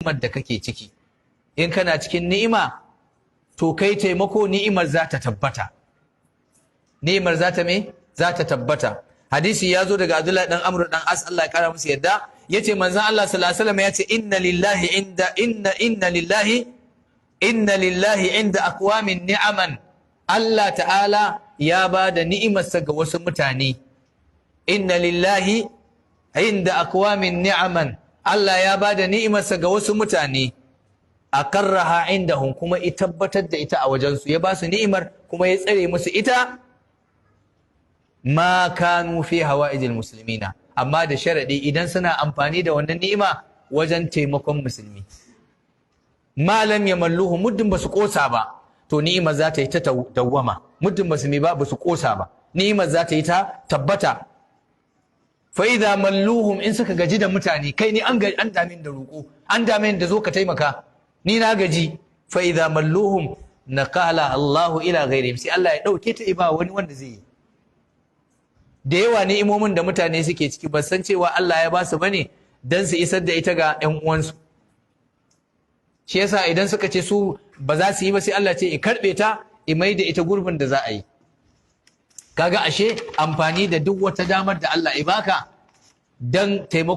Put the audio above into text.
ni'imar da kake ciki. In kana cikin ni'ima, to kai taimako, ni'imar za ta tabbata. Ni'imar za ta me? Za ta tabbata. Hadisi ya zo daga Abdullahi dan Amr dan As, Allah ya kara musu yadda, yace manzon Allah sallallahu alaihi wasallam yace: inna lillahi inda inna inna lillahi inna lillahi inda aqwamin ni'aman. Allah ta'ala ya ba da ni'imarsa ga wasu mutane. Inna lillahi inda aqwamin ni'aman, Allah ya ba da ni'imarsa ga wasu mutane. Aqarraha indahum, kuma ya tabbatar da ita a wajensu, ya ba su ni'imar kuma ya tsare musu ita. Ma kanu fi hawa'ijil muslimina, amma da sharadi idan suna amfani da wannan ni'ima wajen taimakon musulmi. Ma lam yamalluhu, muddin basu kosa ba, to ni'imar za ta yi ta dawwama. Muddin basu mi ba, basu kosa ba, ni'imar za ta yi ta tabbata. Fa idza malluhum, in suka gaji da mutane, kai ni an an dame da roƙo, an dame da zo ka taimaka, ni na gaji. Fa idza malluhum naqala Allahu ila ghairihim, sai Allah ya dauke ta iba wani wanda zai yi. Da yawa ni'imomin da mutane suke ciki, ba san cewa Allah ya ba su bane dan su isar da ita ga ƴan uwansu. Shi yasa idan suka ce su ba za su yi ba, sai Allah ce i karbe ta, i mai da ita gurbin da za a yi. Kaga ashe amfani da duk wata damar da Allah ya baka dan taimako.